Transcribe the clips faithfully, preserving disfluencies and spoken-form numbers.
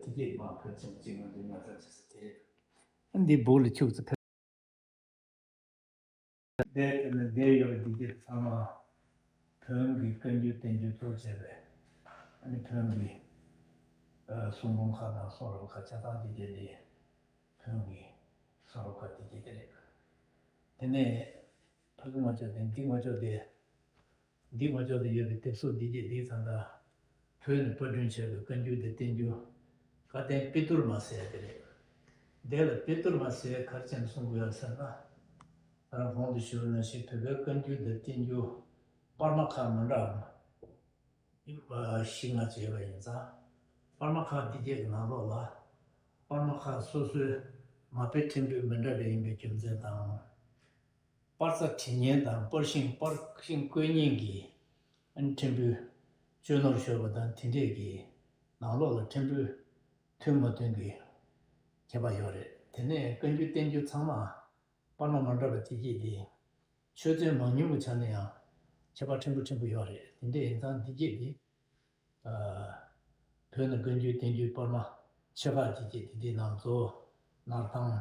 དེ་གས་མ་ཕལ་ཆེར་གཅིག་ང་ཚོའི་ཉར་ཚགས་བྱེད་ས་དེ་རེད། འདི་སྦུག་ལ་ཁྱུག་ཙམ་ཕེབས། འདས་དེ་ནས་འདས་ཡོད་པའི་འདི་གས་ཚང་མ་བོན་གྱི་བཀའ་འགྱུར་བསྟན་འགྱུར་གཙོ་བྱས་པའི་ཨ་ནི་བོན་གྱི་གསུང་འབུམ་ཁག་དང་གསུང་རབ་ཁག་ཆ་ཚང་འདི་གས་འདི་བོན་གྱི་གསུང་རབ་ཁག་འདི་གས་དེ་རེད། དེ་ནས་ཕ་གི་ངོ་ཅོག་དེ་འདི་ངོ་ཅོག་དེ། འདི་ངོ་ཅོག་ཏུ་ཡོད་པའི་དེབ་གཟུགས་འདི་གས་འདི་ཚང་ད་བོད་ནས་པར་སྐྲུན་བྱས་པའི་བཀའ་འགྱུར་དང་བསྟན་འགྱུར་བཀའ་བསྟན་དཔེ་བསྡུར་མ་ཟེར་ཡ་དེ་རེད། དེ་ལ་དཔེ་བསྡུར་མ་ཟེར་ཡ་ག་རེ་བྱས་ནས་གསུང་གི་ཡོད་ཟེར་ན། ད་རང་གོང་དུ་ཞུས་པ་ནང་བཞིན་བོད་པའི་བཀའ་འགྱུར་དང་བསྟན་འགྱུར་པར་མ་ཁག་མི་འདྲ་བ་བཞི་ལྔ་ཅིག་ཡོད་པ་ཡིན་ཙང་། པར་མ་ཁག་འདི་གས་ཀྱི་ནང་ལོགས་ལ་པར་མ་ཁག་སོ་སོའི་མ་དཔེ་ཕྲན་བུ་མི་འདྲ་བ་ཡིན་པའི་རྒྱུ་མཚན་དང་། པར་རྩ་བྲི་མཁན་དང་པར་ཤིང་པར་ཤིང་བརྐོས་མཁན་གྱི་ཨ་ནི་ཕྲན་བུ་གཅོད་ནོར་ཤོར་བ་དང་དེ་འདྲས་ཀྱི་ནང་ལོགས་ལ་ཕྲན་བུ་མཐུན་མ་མཐུན་གྱི་ཁྱད་པར་ཡོད་རེད། དེ་ནས་བཀའ་འགྱུར་བསྟན་འགྱུར་ཚང་མ་པར་མ་མ་འདྲ་བ་དེ་གས་དེ་ཆོས་ཚན་མང་ཉུང་གི་ཆ་ནས་ཡང་ཁྱད་པར་ཕྲན་བུ་ཕྲན་བུ་ཡོད་རེད། དེ་འདྲས་ཡིན་ཙང་འདི་གས་དེ་ཨ་བོད་ནང་བཀའ་འགྱུར་བསྟན་འགྱུར་པར་མ་ཆེ་ཁག་དེ་གས་དེ་འདི་ནང་གཙོ་བོ་སྣར་ཐང་།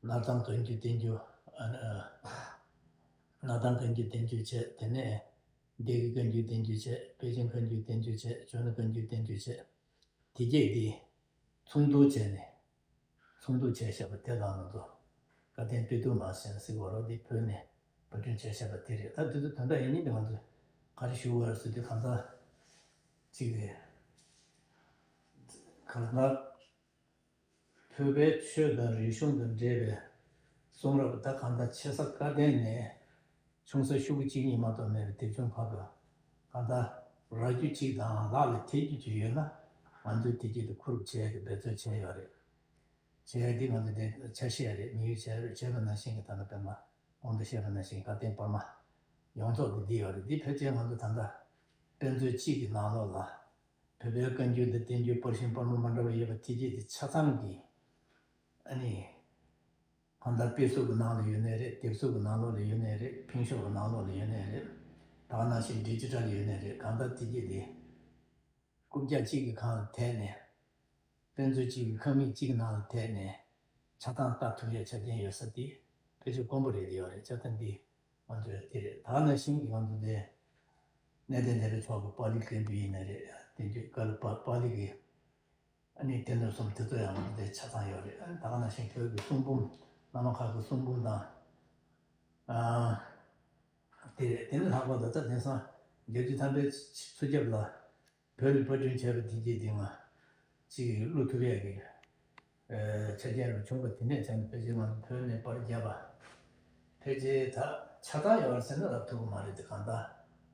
སྣར་ཐང་བཀའ་འགྱུར་བསྟན་འགྱུར། ཨ་ཨ། སྣར་ཐང་བཀའ་འགྱུར་བསྟན་འགྱུར་བྱས། དེ་ནས་སྡེ་དགེ་བཀའ་འགྱུར་བསྟན་འགྱུར་བྱས། པེ་ཅིང་བཀའ་འགྱུར་བསྟན་འགྱུར་བྱས། ཇོ་ནང་བཀའ་འགྱུར་བསྟན་འགྱུར་བྱས། དེ་གས་དེ་ཚོགས་འདུ་བྱས་ནས་ཚོགས་འདུ་བྱས་བཞག་པ་དེ་དང་ང་ཚོ་བཀའ་བསྟན་དཔེ་བསྡུར་མ་ཟེར་ཟེར་བ་རོ། དེ་བོད་ནས་པར་སྐྲུན་བྱས་བཞག་པ་དེ་རེད། ད་དེ་ཚོ་དོན་དག་ཡིན་མིན་དེ་ང་ཚོས་ག་རེ་ཞུ་དགོས་རེད་ཟེར་དུས་གང་ལྟར་གཅིག་རེད། གང་ལྟར། བོད་པའི་ཆོས་དང་རིག་གཞུང་དང་འབྲེལ་བའི་གསུང་རབ་ད་གང་ལྟར་ཆེ་ས་བཀའ་བསྟན་ནས་ཆུང་ས་ཤོག་གུ་གཅིག་གཉིས་མ་གཏོགས་མེད་པའི་དེབ་ཆུང་ཕ་གི་གང་ལྟར་རག་རྒྱུ་གཅིག་དང་ལག་ལ་ཐེབས་རྒྱུ་གཅིག་ཡོད་ན་ང་ཚོས་དེ་རྒྱུད་དུ་མཁོ་སྒྲུབ་བྱེད་ཡ་གི་འབད་བརྩོན་བྱས་ཡོད་རེད། བྱས་ཡ་འདི་ང་ཚོ་དེ་ཆ་ཤས་རེད། དམིགས་ཡུལ་བྱས་རེད། བྱས་པ་ནང་བཞིན་གྱི་ད་ལྟ་དཔེར་ན་གོང་དུ་བཤད་པ་ནང་བཞིན་བཀའ་བསྟན་པར་མ་ཡོངས་རྫོགས་དེ་འདི་ཡོད་རེད། འདི་ཕལ་ཆེར་ང་ཚོ་ད་ལྟ་དཔེ་མཛོད་གཅིག་གི་ནང་ལོགས་ལ། བོད་པའི་བཀའ་འགྱུར་དང་བསྟན་འགྱུར་པར་ཤིང་པར་མ་མ་འདྲ་བ་ཡོད་པ་དེ་གྱད་དེ་ཆ་ཚང་གི་ཨ་ནི་གང་ལྟར་དཔེ་གཟུགས་ཀྱི་ནང་ལ་ཡོད་ནའི་རེད། དེབ་གཟུགས་ཀྱི་ནང་ལོགས་ལ་ཡོད་ནའི་རེད། ཕིང་ཤོག་གི་ནང་ལོགས་ལ་ཡོད་ནའི་རེད། ད་ག་ནང་བཞིན་ཌི་ཇི་ཊལ་ལ་ཡོད་ནའི་རེད། གང་ལྟར་དེ་གྱད་དེ་རྐུབ་བཀྱག་གཅིག་གི་སྒང་ལ་དེད་ནས། དཔེ་མཛོད་གཅིག་གི་ཁང་མིག་གཅིག་གི་ནང་ལ་དེད་ནས་ཆ་ཚང་ལྟ་ཐུབ་ཡ་ཆ་རྐྱེན་ཡོད་ས་དེ་ཕལ་ཆེར་དཀོན་པོ་རེད་དེ་ཡོད་རེད། ཆ་ཚང་འདི་ང་ཚོའི་དེ་རེད། ད་ག་ནང་བཞིན་གྱི་ང་ཚོ་འདི་གནས་བརྟན་སྡེ་པའི་ཕྱོགས་ཀྱི་པཱ་ལི་སྐད་འབོད་ཡིན་ནའི་རེད། དེ་འདྲའི་སྐད་པཱ་པཱ་ལི་གི་ཨ་ནི་སྡེ་སྣོད་གསུམ་དེ་ཚོ་ཡང་ང་ཚོ་འདི་ཆ་ཚང་ཡོད་རེད། ཨ་ནི་ད་ག་ནང་བཞིན་བོད་ཀྱི་གསུང་འབུམ་བླ་མ་ཁག་གི་གསུང་འབུམ་དང་། ཨ། དེ་རེད། དེ་ནས་ལྷག་པར་དུ་ད་དེང་སང་བརྒྱད་ཅུ་ཐམ་པའི་ཚུན་ཆད་ལ་བོད་ནས་པར་སྐྲུན་བྱས་པ་དེ་གྱད་དེ་ང་གཅིག་བླུ་ཐུབ་ཡས་ཀྱི་ཨ་ཆ་རྐྱེན་རུ་བྱུང་བ་དེ་ནས་བྱས་ནས་ཕལ་ཆེར་ང་ཚོ་བོད་ནས་པར་བརྒྱབ་པ་ཕལ་ཆེར་ད་ཆ་ཚང་ཡོད་རེད་ཟེར་ན་ལབ་ཐུབ་ཀྱི་མ་རེད། དེ་གང་ལྟར་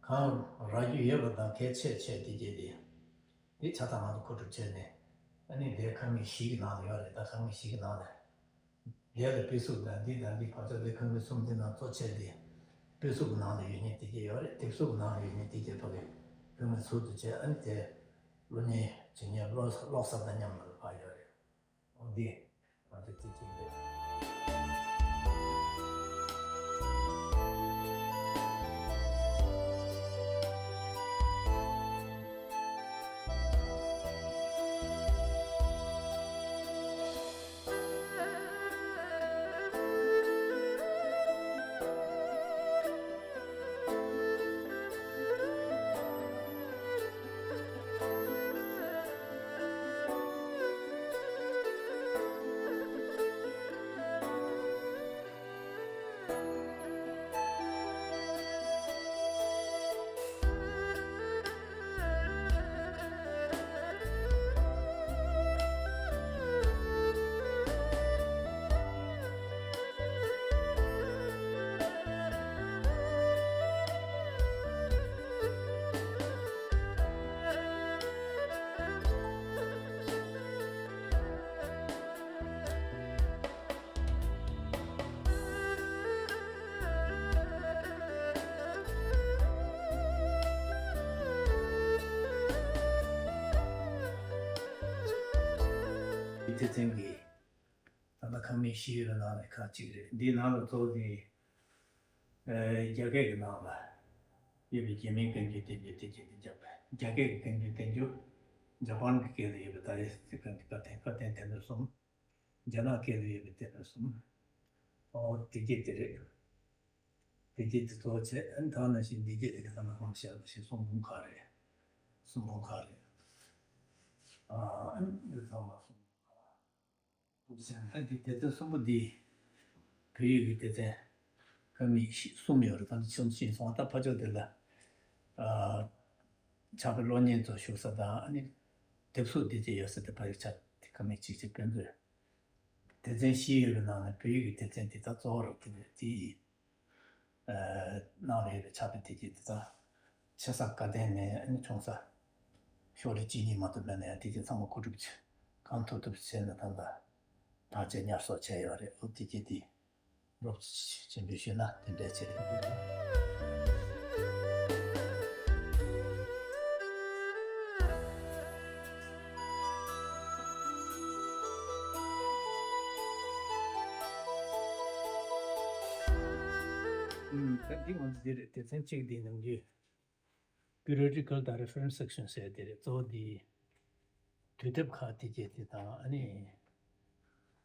གང་རག་རྒྱུ་ཡོད་པ་དང་གལ་ཆེ་ཆེ་དེ་གྱད་དེ། དེ་ཆ་ཚང་ང་ཚོ་མཁོ་སྒྲུབ་བྱས་ནས་ཨ་ནི་དེ་ཁང་མིག་བཞི་གི་ནང་ལ་ཡོད་རེད། ད་ཁང་མིག་བཞི་གི་ནང་ལ་དེ་ལ་དཔེ་གཟུགས་དང་འདི་དང་འདི་ཕར་ཕྱོགས་དེ་ཁང་མིག་གསུམ་འདི་ནང་གཙོ་ཆེ་དེ་དཔེ་གཟུགས་ཀྱི་ནང་ལ་ཡོད་མཁན་དེ་གྱད་ཡོད་རེད། དེབ་གཟུགས་ཀྱི་ནང་ལ་ཡོད་མཁན་དེ་གྱད་ཕ་གི་ཁང་མིག་ཟུར་དུ་བྱས། ཨ་ནི་དེ་བླུ་ཉན་བྱེད་མཁན་ཀློག་ཀློག་ས་དང་མཉམ་ལ་ཕར་ཡོད་རེད། འོ་འདི་ང་ཚོ་དེ་གཅིག་རེད། སྡེ་ཚན་གྱི་ད་ལྟ་ཁང་མིག་བཞི་ཡོད་པའི་ནང་ནས་ཁག་གཅིག་རེད། འདིའི་ནང་ལ་གཙོ་བོ་དེ་ཨ་རྒྱ་སྐད་ཀྱི་ནང་ལ་ཡོད་པའི་རྒྱ་མིའི་བཀའ་འགྱུར་བསྟན་འགྱུར་དེ་གྱད་དེ་བརྒྱབ་པས། རྒྱ་སྐད་ཀྱི་བཀའ་འགྱུར་བསྟན་འགྱུར་ ཇ་པཱན་གྱི་སྐད་ལ་ཡོད་པའི་ད་རེས་དེ་ག་དེ་ག་དེ་ག་དེ་དེ་འདྲ་གསུམ། རྒྱ་ནག་སྐད་ལ་ཡོད་པའི་དེ་འདྲ་གསུམ། ཨོ་དེ་གྱད་དེ་རེད། དེ་གྱད་དེ་གཙོ་བྱས་ཨ་ནི་ད་ནང་བཞིན་དེ་གྱད་དེ་ག་ད་ནང་ཁོང་བཤད་པ་བཞིན་གསུང་འབུམ་ཁག་རེད། གསུང་འབུམ་ཁག་རེད། ཨ་ཨ་ནི་འདི་ཚང་མ་གསུང་འབུམ་ཁག་ཨ་འདི་སྡེ་ཚན་གསུམ་པོ་འདི་བོད་ཡིག་གི་སྡེ་ཚན་ཁ་མིག་གསུམ་ཡོད་རེད། ད་ནི་ཆུང་ཆུང་སོང་ད་ཕ་ཕྱོགས་དེ་ལ་ཨ་ཕྱག་དཔེ་སློབ་གཉེར་ཚོ་ཞུགས་ས་དང་ཨ་ནི་དེབ་གཟུགས་འདི་བཅས་ཡོད་ས་དེ་ཕ་ཡིག་ཆ་དེ་ཁ་མིག་གཅིག་གཅིག་དཔེ་མཛོད། སྡེ་ཚན་བཞི་ཡོད་པའི་ནང་ནས་བོད་ཡིག་གི་སྡེ་ཚན་འདི་ད་གཙོ་བོ་རེད། དེ་དེ་ཡི་ནང་ལ་ཡོད་པའི་ཕྱག་དཔེ་དེ་གྱད་དེ་ད་ཆེ་ས་བཀའ་བསྟན་ནས་ཨ་ནི་ཆུང་ས་ཤོག་ལྷེ་གཅིག་གཉིས་མ་གཏོགས་མེད་ན་ཡང་དེ་གྱད་ཚང་མ་བགོ་སྒྲིག་བྱས་གང་ཐུབ་ཐུབ་བྱས་ནས་ད་ལྟ་བར་ཆད་ཉར་གསོ་བྱས་ཡོད་རེད། འོ་དེ་གྱད་དེ་རོབ་ཙམ་ཞིབ་འཇུག་ཞུས་ན་དེ་འདྲ་བྱས་ཏེ། ད་འདི་ང་ཚོ་འདི་རེད། སྡེ་ཚན་གཅིག་འདི་ནང་རྒྱུད། Periodical དང་Reference Section ཟེར་དེ་རེད། གཙོ་བོ་འདི་དུས་དེབ་ཁག་དེ་གྱད་དེ་དང་ཨ་ནི་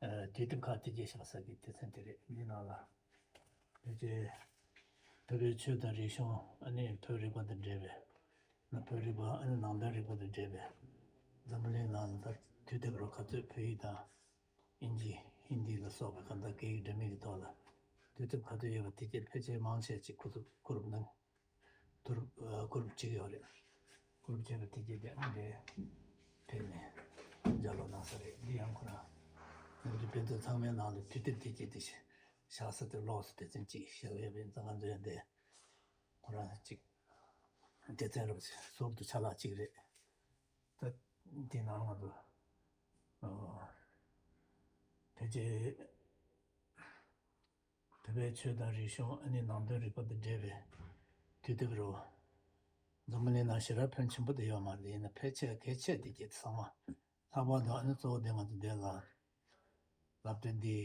ཨ་དུས་དེབ་ཁག་དེ་གྱད་བཞག་ས་གི་སྡེ་ཚན་དེ་རེད། འདི་ནང་ལ་ཕལ་ཆེར་བོད་པའི་ཆོས་དང་རིག་གཞུང་ཨ་ནི་བོད་རིག་པ་དང་འབྲེལ་བའི་ན་བོད་རིག་པ་ཨ་ནི་ནང་དོན་རིག་པ་དང་འབྲེལ་བའི་འཛམ་བུ་གླིང་ནང་ལ་ད་དུས་དེབ་རོ་ག་ཚོད་བོད་ཡིག་དང་ཨིན་ཇི་ཧིན་དི་ལ་སོགས་པའི་གང་ལྟར་སྐད་ཡིག་འདྲ་མིན་གྱི་ཐོག་ལ་དུས་དེབ་ག་ཚོད་ཡོད་པ་དེ་གྱད་ཕལ་ཆེར་མང་ཆེ་ཅིག་ཁོ་ཚོ་བསྐུར་བ་གནང་། དུར་ཨ་གུ་རུབ་ཅིག་ཡོད་རེད། གུ་རུབ་ཅིག་ལ་དེ་གྱད་དེ་ཨ་འདྲའི་ཕེབས་ནས་ལྗགས་ཀློག་གནང་ས་རེད། འདི་ཡང་ཁོ་རང་ང་ཚོ་དཔེ་མཛོད་ཚང་མའི་ནང་ལ་དུས་དེབ་དེ་གྱད་དེ་བཞག་ས་དེ་ཀློག་ས་སྡེ་ཚན་གཅིག་བཞག་ཡོད་པ་ཡིན་ཙང་ང་ཚོ་ཡང་འདི་ཁོ་རང་གཅིག་སྡེ་ཚན་རབ་ཟུར་དུ་ཆ་ལག་གཅིག་རེད། ད་འདི་ནང་ང་ཚོ་ཨ་ཕལ་ཆེར་བོད་པའི་ཆོས་དང་རིག་གཞུང་ཨ་ནི་ནང་དོན་རིག་པ་དང་འབྲེལ་བའི་དུས་དེབ་རོ། འཛམ་བུ་གླིང་ནང་ཞེ་དྲག་ཕོན་ཆེན་པོ་དེ་ཡོད་མ་རེད། ཡིན་ན་ཕལ་ཆེར་གལ་ཆེ་དེ་གྱད་ཚང་མ་ལྷག་པར་དུ་ཨ་ནི་གཙོ་བོ་དེ་ང་ཚོ་འདི་ལ་བསླབ་གྲྭ་འདི་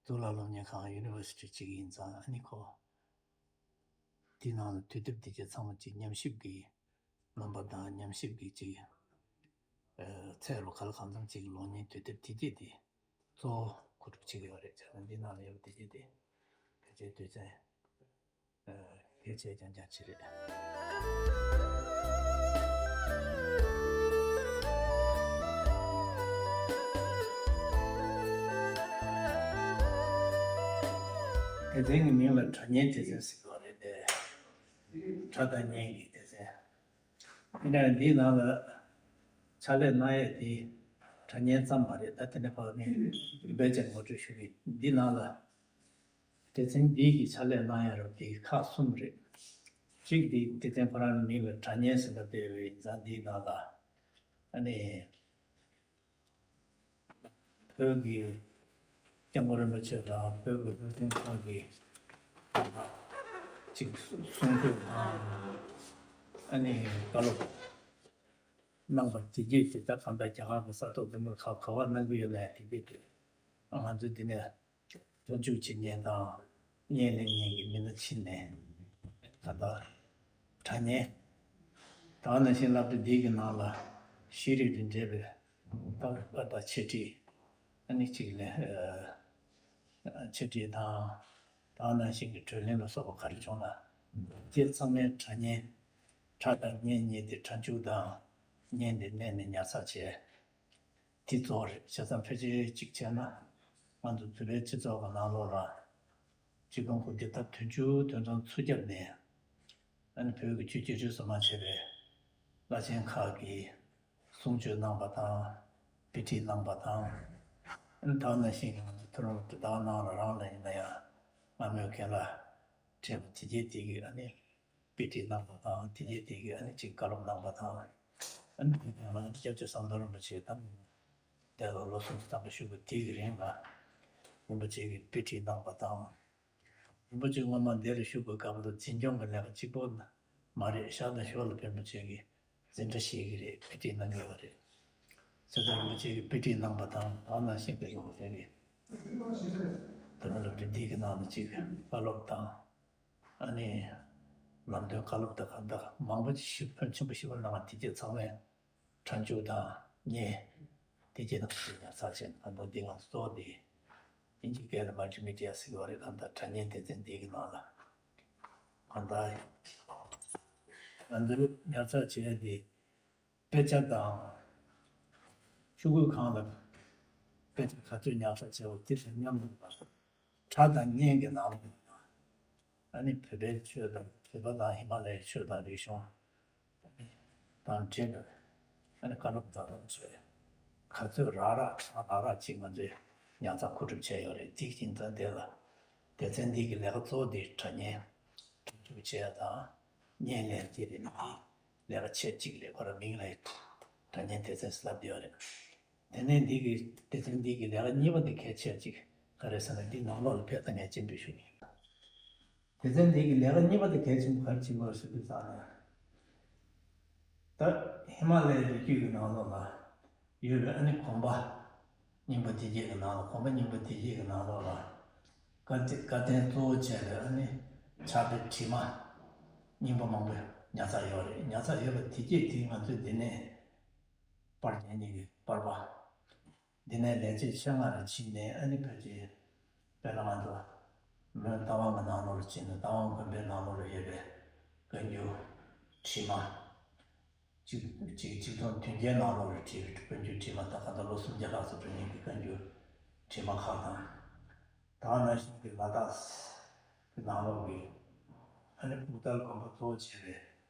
གཙུག་ལག་སློབ་གཉེར་ཁང་University གཅིག་ཡིན་ཙང་ཨ་ནི་ཁོ་དེའི་ནང་ལ་དུས་དེབ་དེ་གྱད་ཚང་མ་གཅིག་ཉམས་ཞིབ་ཀྱི་རྣམ་པ་དང་ཉམས་ཞིབ་ཀྱི་གཅིག་ཨ་ཚད་རོ་ག་ལ་གང་འཚམ་ཅིག་ལོངས་མཁན་དུས་དེབ་དེ་གྱད་དེ་གཙོ་བོ་གོ་སྒྲིག་བྱེད་ཀྱི་ཡོད་རེད། བྱས་ཙང་འདི་ནང་ལ་ཡོད་པ་དེ་གྱད་དེ་ཕལ་ཆེར་དུས་ཚན་ཨ་གལ་ཆེ་རྐྱང་རྐྱང་ཅིག་རེད། སྡེ་ཚན་གྱི་མིང་ལ་སྒྲ་སྙན་སྡེ་ཚན་ཟེར་གྱི་ཡོད་རེད་དེ། སྒྲ་དང་བརྙན་གྱི་སྡེ་ཚན། ཡིན་ནའང་འདིའི་ནང་ལ་ཕྱག་ལས་གནང་ཡས་དེ་སྒྲ་སྙན་ཙམ་མ་རེད། ད་དེ་ནས་ཕར་ངས་རིམ་པས་ཀྱང་ངོ་སྤྲོད་ཞུ་གི། འདི་ནང་ལ་སྡེ་ཚན་འདི་གི་ཕྱག་ལས་གནང་ཡས་རོགས་དེ་ཁག་གསུམ་རེད། གཅིག་འདི་སྡེ་ཚན་ཁོ་རང་གི་མིང་ལ་སྒྲ་སྙན་ཟེར་འདྲ་བསྡད་ཡོད་པ་ཡིན་ཙང་འདིའི་ནང་ལ་ཨ་ནི། བོད་ཀྱི་སྐྱབས་མགོན་རིན་པོ་ཆེ་དང་བོད་ཀྱི་སློབ་སྟོན་ཁང་གི་ཅིག་གསུང་ཆོས་དང་ཨ་ནི་བཀའ་སློབ་གནང་བ་དེ་རྗེས་ཀྱི་ད་གང་ལྟར་རྒྱ་གར་གྱི་ས་ཐོག་འདི་མོར་ག་ག་བ་གནང་གི་ཡོད་ན་དེ་རྗེས་ཀྱི་ང་ཚོ་འདི་ནས་སྟོན་མཇུག་བྱེད་མཁན་དང་བརྙན་ལེན་མཁན་གྱི་མི་སྣ་ཕྱིན་ནས་ད་ལྟ་དྲ་བརྙན་དང་ནང་བཞིན་སློབ་གྲྭ་འདི་གི་ནང་ལ་ཤེས་རིག་དང་འབྲེལ་བའི་ད་པར་དང་འཆད་ཁྲིད་ཨ་ནི་གཅིག་ལས་འཆད་ཁྲིད་དང་དང་ནང་བཞིན་གྱི་བགྲོ་གླེང་ལ་སོགས་པ་ག་རེ་བྱུང་ན་དེ་ཚང་མའི་དྲ་བརྙན་སྒྲ་དང་བརྙན་གཉིས་དེ་སྒྲ་འཇུག་དང་བརྙན་དེ་བསྣན་ནས་ཉར་ཚགས་བྱས། དེ་གཙོ་བོ་རེད། བྱས་ཙང་ཕལ་ཆེར་གཅིག་བྱས་ན་ང་ཚོ་བོད་པའི་སྤྱི་ཚོགས་ཀྱི་ནང་ལོགས་ལ་སྤྱི་ཁང་ཁུལ་འདི་ལྟར་དུས་མཇུག་དོན་ཚང་ཚུར་བརྒྱབ་ནས་ཨ་ནི་བོད་ཀྱི་ཆོས་བརྒྱུད་རིས་སུ་མ་ཆད་པའི་བླ་ཆེན་ཁག་གིས་གསུང་ཆོས་གནང་བ་དང་དཔེ་ཁྲིད་གནང་བ་དང་ཨ་ནི་དེ་ནང་བཞིན་ང་ཚོ་མཐོ་རིམ་དུ་བདག་ནང་ལ་རང་ལ་ཡིན་ན་ཡང་སྔ་མོའི་མཁན་བླ་ཕྲན་བུ་དེ་རྗེས་དེ་གི་ཨ་ནི། དཔེ་ཁྲིད་གནང་བ་དང་དེ་རྗེས་དེ་གི་ཨ་ནི་ཅིག་བཀའ་སློབ་གནང་བ་དང་ཨ་ནི་དེ་དང་ང་ཚོ་སྐྱབས་རྗེ་ཟམ་གདོང་རིན་པོ་ཆེ་དང་དེ་ལ་ལོ་སུམ་ཅུ་ཐམ་པ་བཞུགས་པ་དེ་གི་རིང་ལ་རིན་པོ་ཆེ་གིས་དཔེ་ཁྲིད་གནང་བ་དང་རིན་པོ་ཆེ་སྔོན་མ་འདིར་བཞུགས་པའི་སྐབས་ལ་འཛིན་སྐྱོང་གི་ལས་ཀ་གཅིག་པོ་མ་རེད། ཞར་དང་ཞོར་ལ་རིན་པོ་ཆེ་གིས་འཛིན་གྲྭ་ཞིག་གི་རེད་དཔེ་ཁྲིད་གནང་གི་ཡོད་པ་རེད། ཟེར་ཙང་རིན་པོ་ཆེ་གིས་དཔེ་ཁྲིད་གནང་བ་དང་དེ་ནང་བཞིན་པའི་རིན་པོ་ཆེ་གིས་དེ་ནང་སློབ་གྲྭ་འདི་གི་ནང་ལ་ཅིག་བཀའ་སློབ་དང་། ཨ་ནི་ལམ་སྟོན་བཀའ་སློབ་དང་གང་དག་མང་པོ་ཞིག་ཕོན་ཆེན་པོ་ཞིག་གནང་བ་དེ་རྗེས་ཚང་མས་དྲ་ མཐའ་མཇུག་དང་བརྙན་དེ་གྱད་ནང་དུ་ཉར་ཚགས་བྱས་ནས། ད་དུང་འདི་ང་ཚོ་གཙོ་བོ་དེ་དབྱིན་ཇིའི་སྐད་ལ་མལ་ཊི་མི་ཌི་ཡ་ཟེར་གྱི་ཡོད་རེད། ད་ལྟ་དྲ་བརྙན་སྡེ་ཚན་འདི་གི་ནང་ལ་གང་ལྟར་ང་ཚོས་ཉར་ཚགས་བྱས་ཏེ། དཔེ་ཆ་དང་ཤོག་གུའི་སྒང་ལ་དཔེ་ཆ་ག་ཚོད་ཉར་ཚགས་བྱས་པ་དེ་དང་མཉམ་དུ། སྒྲ་དང་བརྙན་གྱི་ནང་ལ་ཨ་ནི་བོད་པའི་ཆོས་དང་། བོད་པ་དང་ཧི་མ་ལ་ཡའི་ཆོས་དང་རིག་གཞུང་དང་འབྲེལ་བའི་ཨ་ནི་བཀའ་སློབ་དག་སློབ་ཚོས་ག་ཚོད་རག་རག་རག་རག་ཅིག་ང་ཚོས་ཉར་ཚགས་མཁོ་སྒྲུབ་བྱས་ཡོད་རེད། དེ་ཡིན་ཙང་དེ་ལ་སྡེ་ཚན་འདི་གི་ལས་ཀ་གཙོ་བོ་དེ་དྲ་བརྙན་སྒྲིག་འཛུགས་བྱེད་ཡ་དང་བརྙན་ལེན་དེ་རེད། ལས་ཀ་ཆེ་གཅིག་རེད། ཁོ་རང་མིང་ལ་དྲ་བརྙན་སྡེ་ཚན་ཟེར་ལབ་བསྡད་ཡོད་རེད། དེ་ནས་འདི་གི་སྡེ་ཚན་འདི་གི་ལས་ཀ་གཉིས་པ་དེ་གལ་ཆེ་གཅིག་ག་རེ་ཟེར་ན། འདི་ནང་ལོགས་ལ་ཕེབས་དང་ངས་སྤྱན་འབུལ་ཞུ་གི་ཡིན། སྡེ་ཚན་འདི་གི་ལས་ཀ་གཉིས་པ་དེ་གལ་ཆེན་པོ་ག་རེ་བྱེད་དགོས་ཟེར་དུས་ཙང་ནས། ད་ཧི་མ་ལ་ཡའི་རི་རྒྱུད་ཀྱི་ནང་ལོགས་ལ་ཡོད་པའི་ཨ་ནི་གོམ་པ་རྙིང་པ་དེ་གྱད་ཀྱི་ནང་ལ། གོམ་པ་རྙིང་པ་དེ་གྱད་ཀྱི་ནང་ལོགས་ལ་བཀའ་བཀའ་བསྟན་གཙོ་བོ་བྱས་པའི་ཨ་ནི་ཕྱག་དཔེ་བྲིས་མ་རྙིང་པ་མང་པོ་ཉར་ཚགས་ཡོད་རེད། ཉར་ཚགས་ཡོད་པ་དེ་གྱད་དེ་ང་ཚོས་འདི་ནས་པར་རྒྱག་མཁན་གྱི་པར་པ། འདི་ནས་ལས་བྱེད་ཆེད་མངགས་ལ་ཕྱིན་ནས་ཨ་ནི་ཕལ་ཆེར་དཔེར་ན་ང་ཚོ་མོན་རྟ་དབང་གི་ནང་ལོགས་ལ་ཕྱིན་ན། རྟ་དབང་དགོན་པའི་ནང་ལོགས་ལ་ཡོད་པའི་བཀའ་འགྱུར་བྲིས་མ། གཅིག་གཅིག་ཆིག་སྟོང་བདུན་བརྒྱའི་ནང་ལོགས་ལ་བྲིས་པའི་བཀའ་འགྱུར་བྲིས་མ་དང་། གང་ལྟར་ལོ་སུམ་བརྒྱ་ལྷག་ཙམ་འགྲོ་མཁན་གྱི་བཀའ་འགྱུར་བྲིས་མ་ཁག་དང་། ད་ག་ནང་བཞིན་གྱི་ལ་དྭགས་ཀྱི་ནང་ལོགས་ཀྱི་ཨ་ནི་ཨུ་ཏར་དགོན་པ་གཙོ་བོ་བྱས་པའི་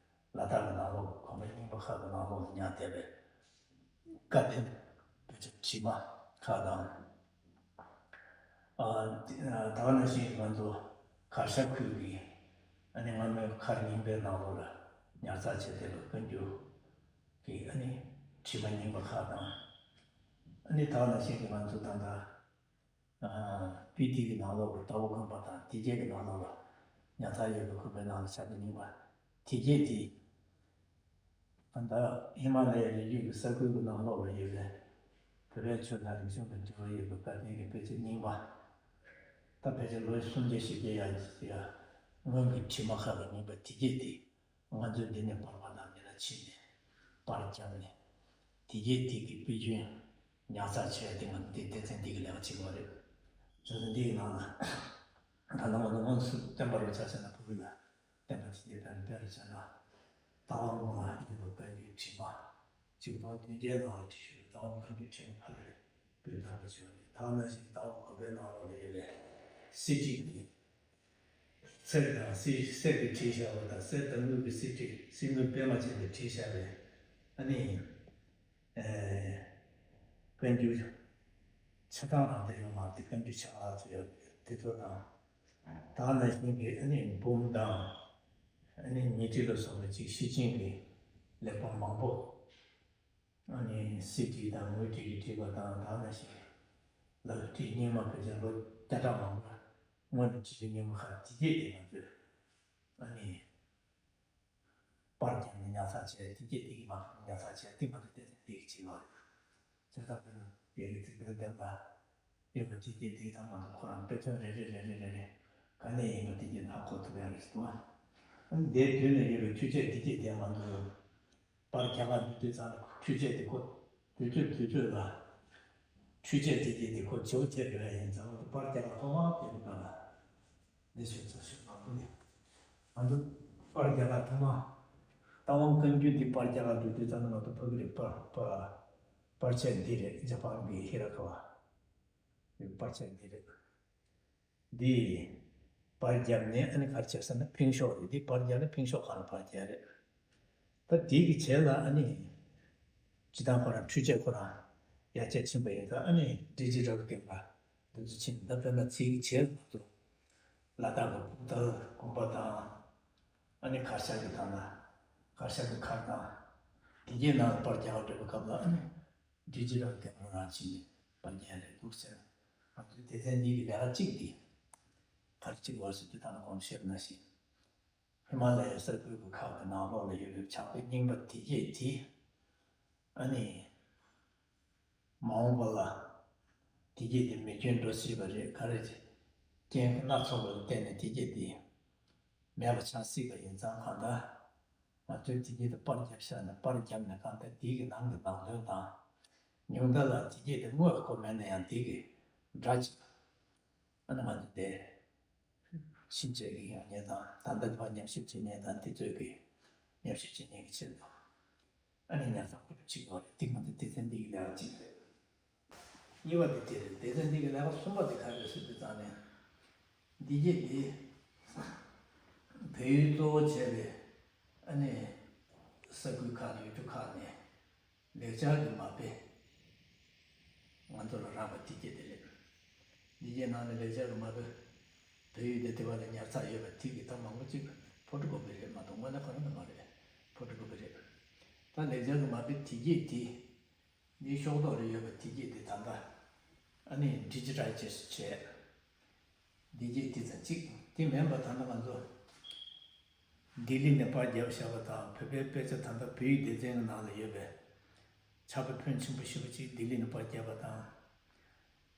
ལ་དྭགས་ཀྱི་ནང་ལོགས་ཀྱི་གོམ་པ་རྙིང་པ་ཁག་གི་ནང་ལོགས་ལ་ཉར་བསྡད་པའི་བཀའ་བསྟན་དཔེ་ཆ་བྲིས་མ་ཁག་དང་། ཨ་ད་ག་ནང་བཞིན་ང་ཚོ་གར་ཞ་ཁུལ་གྱི་ཨ་ནི་སྔ་མོའི་མཁར་རྙིང་པའི་ནང་ལོགས་ལ་ཉར་ཚགས་བྱས་བསྡད་པའི་བཀའ་འགྱུར་གྱི་ཨ་ནི་བྲིས་མ་རྙིང་པ་ཁག་དང་། ཨ་ནི་ད་ག་ནང་བཞིན་གྱི་ང་ཚོ་ད་ལྟ་སྤི་ཏི་གི་ནང་ལོགས་ཀྱི་རྟ་བོ་དགོན་པ་དང་དེ་གྱད་ཀྱི་ནང་ལོགས་ལ་ཉར་ཚགས་ཡོད་པའི་དགོན་པའི་ནང་ལ་ཆགས་པའི་རྙིང་པ་དེ་གྱད་དེ། ད་ལྟ་ཧི་མ་ལ་ཡའི་རི་རྒྱུད་ཀྱི་ས་ཁུལ་གྱི་ནང་ལོགས་ལ་ཡོད་པའི་བོད་པའི་ཆོས་དང་རིག་གཞུང་དང་འབྲེལ་བ་ཡོད་པའི་བཀའ་བསྟན་གྱི་དཔེ་ཆ་རྙིང་པ། ད་ཕལ་ཆེར་ལོ་སུམ་བརྒྱ་བཞི་བརྒྱ་ཡར་ཡར་སྔོན་གྱི་བྲིས་མ་ཁག་གི་རྙིང་པ་དེ་གྱད་དེ། ང་ཚོས་འདི་ནས་པར་པ་དང་འདི་ལ་ཕྱིན་ནས་པར་བརྒྱབ་ནས་དེ་གྱད་དེ་གི་དཔེ་རྒྱུན་ཉར་ཚགས་བྱས་ཏེ། ང་འདི་སྡེ་ཚན་འདི་གི་ལས་ཀ་བྱེད་དགོས་རེད། བྱས་ཙང་འདི་གི་ནང་ལ་ད་ལྟ་ང་ཚོ་དངོས་སུ་བསྟན་པ་རུ་ཆ་བྱས་ན་ཕ་གི་ལ་བསྟན་པ་ཅིག་འདི་དང་དཔེ་རུ་བྱས་ན། རྟ་དབང་དགོན་ལ་ཡོད་པའི་བཀའ་འགྱུར་བྲིས་མ། གཅིག་སྟོང་བདུན་བརྒྱའི་ནང་ལ་བྲིས་ཡོད། རྟ་དབང་བཀའ་འགྱུར་བྲིས་མ་ཕ་གི་ལ་བོད་དར་པ་བྱས་པ་རེད། ད་ག་ནང་བཞིན་རྟ་དབང་དགོན་པའི་ནང་ལོགས་ལ་ཡོད་པའི་གསེར་བྲིས་ཀྱི་གསེར་དང་གསེར་གསེར་གྱིས་བྲིས་བཞག་པ་དང་། གསེར་དང་དངུལ་གྱི་གསེར་བྲིས། གསེར་དངུལ་པད་མ་བྱས་ཏེ་བྲིས་བཞག་པའི་ཨ་ནི་ཨེ་བཀའ་འགྱུར་ཆ་ཚང་རང་དེ་ཡོད་མ་རེད། བཀའ་འགྱུར་ཆ་ཚང་ཚོ་ཡོད་དེ་ཚོ་དང་། ད་ག་ནང་བཞིན་གྱི་ཨ་ནི་འབུམ་དང་ཨ་ནི་ཉི་ཁྲི་ལ་སོགས་པའི་ཅིག་ཤེར་ཕྱིན་གྱི་གླེགས་བམ་མང་པོ། ཨ་ནི་གསེར་བྲིས་དང་དངུལ་བྲིས་ཀྱིས་བྲིས་པ་དང་། ད་ག་ནང་བཞིན་ལག་བྲིས་རྙིང་མ་ཕལ་ཆེར་ལོ་བརྒྱ་ཕྲག་མང་པོ་སྔོན་ནས་བྲིས་པའི་རྙིང་མ་ཁག་དེ་གྱད་དེ་ང་ཚོས་ཨ་ནི་པར་བརྒྱབ་ནས་ཉར་ཚགས་བྱས། དེ་གྱད་དེ་གི་མ་ཉར་ཚགས་བྱས་ཏེ། ང་ཚོ་སྡེ་ཚན་དེ་གི་བྱེད་ལོ་རེད། བྱས་ཙང་དེ་ནི་རྒྱལ་བའི་ཚིག་དོན་བདེན་པ་ཡོད་པ་དེ་གྱད་དེ་དང་། ང་ཚོ་ཁོ་རང་དཔེ་མཚོན་རེ་རེ་རེ་རེ་རེ་རེ་ག་ནས་ཡིན་པ་དེ་གྱད་ཧ་གོ་ཐུབ་ཡ་རེད་ཟེར་བ། ཨ་ནི་དེའི་མདུན་ལ་ཡོད་པའི་འཕྲུལ་ཆས་དེ་གྱད་དེ་ང་ཚོ་པར་རྒྱག་ག་འགྲོ་དུས་ཙང་ལ་འཕྲུལ་ཆས་དེ་ཁོ་དུས་ཚོད་དུས་ཚོད་ལ་འཕྲུལ་ཆས་དེ་གྱད་དེ་ཁོ་བྱེ་བ་ཆད་འགྲོ་ཡ་ཡིན་ཙང་། ང་ཚོ་པར་རྒྱག་ག་ཐོག་མར་དེ་རུ་ག་ལ་འདི་ཤོད་ཚ་ཤོད་མ་ཁོ་ནི་ང་ཚོ་པར་རྒྱག་ག་ཐོག་མར་རྟ་དབང་བཀའ་འགྱུར་འདི་པར་རྒྱག་ག་འགྲོ་དུས་ཙང་ལ་ང་ཚོ་ཕ་གི་རེད། པར་པར་པར་ཆས་འདི་རེད། ཇ་པཱན་གྱི་ཧི་ར་ཀ་བ་པར་ཆས་འདི་རེད། འདི་པར་བརྒྱབ་ནས་ཨ་ནི་ག་རེ་བྱས་ཟེར་ན་ཕིང་ཤོག་རེད། འདི་པར་བརྒྱབ་ནས་ཕིང་ཤོག་སྒང་ལ་པར་རྒྱག་རེད། ད་དེ་གི་རྗེས་ལ་ཨ་ནི་སྤྱིར་བཏང་ཁོ་རང་འཕྲུལ་ཆས་ཁོ་རང་ཡར་རྒྱས་ཕྱིན་པ་ཡིན་ཙང་། ཨ་ནི་ཌི་ཇི་ཊལ་རྒྱབ་ལ་འདི་ཚོ་ཕྱིན། ད་དཔེར་ན་དེ་གི་རྗེས་ལ་ང་ཚོ་ལ་དྭགས་ཀྱི་ཨུ་ཏར་དགོན་པ་དང་། ཨ་ནི་གར་ཞ་གི་ཐང་ན་གར་ཞ་གི་མཁར་དང་དེ་གྱད་ནང་ལ་པར་རྒྱག་ག་འགྲོ་བའི་སྐབས་ལ་ཨ་ནི་ཌི་ཇི་ཊལ་རྒྱབ་ལ་རང་ཕྱིན་ནས་པར་རྒྱག་རེད་འདུག་ཟེར། ང་ཚོའི་སྡེ་ཚན་འདི་གི་ལས་ཀ་གཅིག་འདི་ག་རེ་གཅིག་བར་སུ་དུས་ད་ནང་གོང་བཤད་པ་ནང་བཞིན། ཧི་མ་ལ་ཡའི་ས་ཁུལ་གྱི་ཁག་གི་ནང་ལོགས་ལ་ཡོད་པའི་ཕྱག་དཔེ་རྙིང་པ་དེ་གྱད་དེ། ཨ་ནི་མ་འོངས་པ་ལ་དེ་གྱད་དེ་མེ་སྐྱོན་འགྲོ་སྲིད་པ་རེད། ག་རེ་རྐྱེན་སྣ་ཚོགས་པ་ལ་བརྟེན་ནས་དེ་གྱད་དེ་མེད་པ་ཆགས་སྲིད་པ་ཡིན་ཙང་། གང་ལྟར་ ང་ཚོའི་དེ་གྱད་དེ་པར་རྒྱབ་ཤག་ནས་པར་རྒྱབ་ནས་གང་ལྟར་དེ་གི་ནང་གི་ནང་དོན་དང་། ཉུང་མཐའ་ལ་དེ་གྱད་དེ་དངོས་ལ་གོ་མེད་ན་ཡང་དེ་གི་སྒྲ་ཅིག་ཨ་ནི་ང་ཚོ་དེ་ཕྱིན་ཆད་ཀྱི་ཡོང་མཁན་དང་ད་ལྟ་དེ་བ་ཉམས་ཞིབ་བྱེད་མཁན་དང་དེ་ཚོས་ཀྱི་ཉམས་ཞིབ་བྱེད་མཁན་གྱི་ཆེད་དུ། ཨ་ནི་ཉར་ཚགས་ཁོ་རང་གཅིག་ཡོད་རེད། འདི་ང་ཚོ་སྡེ་ཚན་འདི་གི་ལས་ཀ་གཅིག་རེད། གཉིས་པ་དེ་དེ་རེད། སྡེ་ཚན་འདི་གི་ལས་ཀ་གསུམ་པ་དེ་ག་རེ་རེད་ཟེར་དུས་ཙང་ནས། འདི་གྱད་འདི་བལ་ཡུལ་གཙོ་བོ་བྱས་པའི་ཨ་ནི་ས་ཁུལ་ཁག་ནས་ཡུལ་གྲུ་ཁག་ནས་ལེགས་སྦྱར་གྱི་མ་དཔེ་ང་ཚོ་ལ་རག་པ་འདི་གྱད་དེ་རེད། འདི་གྱད་ནང་ནས་ལེགས་སྦྱར་གྱི་མ་དཔེ་བལ་ཡུལ་དང་དེ་བ་ལ་ཉར་ཚགས་ཡོད་པ་དེ་གི་ད་མང་པོ་ཅིག་ཕོ་ཊོ་ཀོ་པི་རེད་མ་གཏོགས་དངོས་གནས་ཁོ་རང་ད་མ་རེད། ཕོ་ཊོ་ཀོ་པི་རེད། ད་ལེགས་སྦྱར་གྱི་མ་དཔེ་དེ་གྱད་དེ། འདིའི་ཤོག་ཐོག་ལ་ཡོད་པའི་དེ་གྱད་དེ་ད་ལྟ་ཨ་ནི་ཌི་ཇི་ཊའི་ཛེ་ཤན་བྱས། འདི་གྱད་དེ་ཙམ་གཅིག་དེ་མིན་པ་ད་ལྟ་ང་ཚོ་ལྡི་ལི་ནས་པར་བརྒྱབ་བཞག་པ་དང་བོད་པའི་དཔེ་ཆ་ད་ལྟ་བོད་ཡིག་སྡེ་ཚན་གྱི་ནང་ལ་ཡོད་པའི་ཕྱག་དཔེ་ཕོན་ཆེན་པོ་ཞེ་པོ་ཅིག་ལྡི་ལི་ནས་པར་བརྒྱབ་པ་དང་།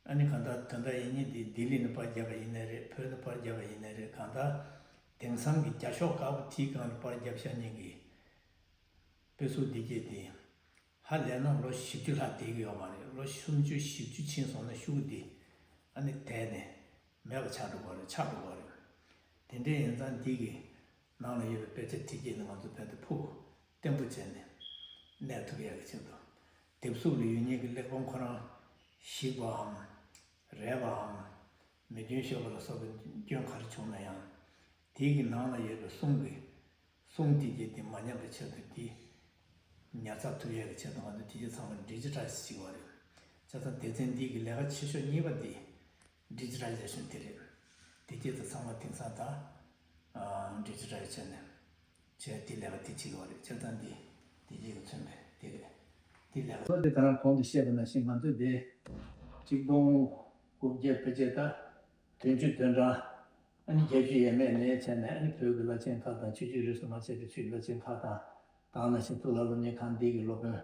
ཨ་ནི་གང་ལྟར་དོན་དག་ཡིན་ཉིན་འདི་ལྡི་ལི་ནས་པར་བརྒྱབ་པ་ཡིན་ནའི་རེད། བོད་ནས་པར་བརྒྱབ་པ་ཡིན་ནའི་རེད། གང་ལྟར་དེང་སང་གི་རྒྱ་ཤོག་དཀར་པོ་དེའི་སྒང་ལ་པར་བརྒྱབ་བཞག་མཁན་གྱི་དཔེ་གཟུགས་འདི་གྱད་དེ། ཧ་ལས་ན་ལོ་བཞི་བཅུ་ལྷག་བསྡད་ཀྱི་ཡོད་མ་རེད། ལོ་སུམ་ཅུ་བཞི་བཅུ་ཕྱིན་སོང་ན་ཤོག་གུ་འདི་ཨ་ནི་དེད་ནས་མེད་པ་ཆགས་འགྲོ་གི་རེད། ཆག་འགྲོ་གི་རེད། དེ་འདྲ་ཡིན་ཙང་འདི་གི་ནང་ལ་ཡོད་པའི་དཔེ་ཆ་དེ་གྱད་ནི་ང་ཚོ་བོད་དུ་ཕུགས་བརྟན་པོ་བྱས་ནས་གནས་ཐུབ་ཡག་གི་ཆེད་དུ། དེབ་གཟུགས་ལ་ཡོད་མཁན་གྱི་གླེགས་བམ་ཁོ་རང་ཞིག་པའམ་རལ་པའམ་མེ་སྐྱོན་ཤོར་བ་ལ་སོགས་པའི་སྐྱོན་ག་རེ་བྱུང་ན་ཡང་། དེའི་གི་ནང་ལ་ཡོད་པའི་གསུང་གི་གསུང་དེ་གྱད་དེ་མ་ཉམས་པའི་ཆེད་དུ་དེ་ཉར་ཚགས་ཐུབ་ཡག་གི་ཆེད་དུ་ང་ཚོ་དེ་གྱད་ཚང་མ་ཌི་ཇི་ཊའི་ཛེ་བྱེད་པ་རེད། བྱས་ཙང་སྡེ་ཚན་འདི་གི་ལས་ཀ་ཆེ་ཤོས་གཉིས་པ་དེ་ཌི་ཇི་ཊའི་ཛེ་ཤན་དེ་རེད། དེ་གྱད་དེ་ཚང་མ་དེང་སང་ད་ཌི་ཇི་ཊའི་ཛེ་བྱས་ནས་བྱས་དེ་ལས་ཀ་དེ་བྱེད་པ་རེད། བྱས་ཙང་འདི་དེ་གྱད་ཀྱིས་མཚོན་པའི་དེ་རེད། དེ་ལས་ཀ་དེ་ད་རང་གོང་དུ་བཤད་པ་ནང་བཞིན་ང་ཚོ་དེ་གཅིག་སྟོང་དགུ་བརྒྱ་ཕལ་ཆེར་ད་བདུན་ཅུ་དོན་གྲངས། ཨ་ནི་བརྒྱད་ཅུ་ཡས་མས་ནས་བྱས་ནས་ཨ་ནི་བོད་ཀྱི་བླ་ཆེན་ཁག་དང་ཆོས་བརྒྱུད་རིས་སུ་མ་ཆད་པའི་ཆོས་ཀྱི་བླ་ཆེན་ཁག་དང་། ད་ག་ནང་བཞིན་གཙུག་ལག་སློབ་གཉེར་ཁང་འདི་གི་སློབ་དཔོན་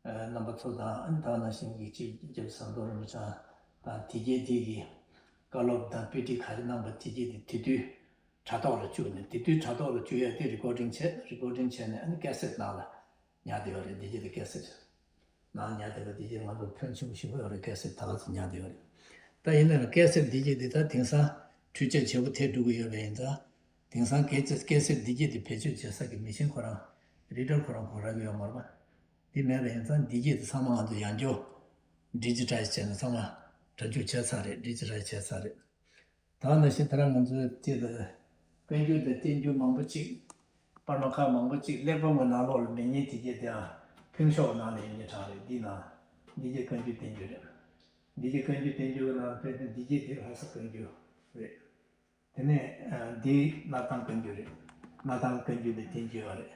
རྣམ་པ་ཚོ་དང་། ཨ་ནི་ད་ག་ནང་བཞིན་གྱི་སྤྱི་ཁྱབ་ཟམ་གདོང་རིན་པོ་ཆེ་དང་དེ་གྱད་དེ་གི་བཀའ་སློབ་དང་དཔེ་ཁྲིད་ག་རེ་གནང་པ་དེ་གྱད་དེ་དེ་དུས་དྲ་ཐོག་ལ་བཅུག་ནས། དེ་དུས་དྲ་ཐོག་ལ་བཅུག་ཡ་དེ་རི་ཀོར་ཌིང་བྱས། རི་ཀོར་ཌིང་བྱས་ནས་ཨ་ནི་ཀེ་སེཊ་ནང་ལ་ཉར་བསྡད་ཡོད་རེད། འདི་གྱད་དེ་ཀེ་སེཊ་ནང་ཉར་བསྡད་པ་འདི་གྱད་ང་ཚོ་ཕོན་ཆེན་པོ་ཞིག་ཡོད་རེད། ཀེ་སེཊ་ད་ག་ཚོད་ཉར་བསྡད་ཡོད་རེད། ད་ཡིན་ན་ཡང་ཀེ་སེཊ་འདི་གྱད་འདི་ད་དེང་སང་འཕྲུལ་ཆས་བརྗེ་པོ་ཐེབས་འགྲོ་གི་ཡོད་པ་ཡིན་ཙང་། དེང་སང་ཀེ་སེཊ་ཀེ་སེཊ་འདི་གྱད་འདི་བེད་སྤྱོད་བྱེད་ས་གི་མི་ཤིན་ཁོ་རང་རི་ཌར་ཁོ་རང་དགོས་རག་གི་ཡོད་མ་རེད་པ། འདི་མེད་པ་ཡིན་ཙང་འདི་གྱད་འདི་ཚང་མ་ང་ཚོ་ཡང་བསྐྱར་ཌི་ཇི་ཊའི་ཛེ་བྱས་ནས་ཚང་མ་སྒྲ་འཇུག་བྱས་ཚར་རེད། ཌི་ཇི་ཊའི་ཛེ་བྱས་ཚར་རེད། ད་ནང་བཞིན་ད་རང་ང་ཚོའི་དེ་ལ་བཀའ་འགྱུར་དང་བསྟན་འགྱུར་མང་པོ་ཅིག་པར་མ་ཁག་མང་པོ་ཅིག་གླེགས་བམ་གྱི་ནང་ལོགས་ལ་མེད་མཁན་དེ་གྱད་དེའང་ཕིང་ཤོག་ནང་ལ་ཡོད་མཁན་གྲས་རེད། འདི་ནང་འདི་གྱད་བཀའ་འགྱུར་བསྟན་འགྱུར་རེད། འདི་གྱད་བཀའ་འགྱུར་བསྟན་འགྱུར་གྱི་ནང་ལ་ཕན་ཚུན་འདི་གྱད་དེ་ལྷ་ས་བཀའ་འགྱུར་རེད། དེ་ནས་ཨ་འདི་སྣར་ཐང་བཀའ་འགྱུར་རེད། སྣར་ཐང་བཀའ་འགྱུར་དེ་བསྟན་འགྱུར་བ་རེད།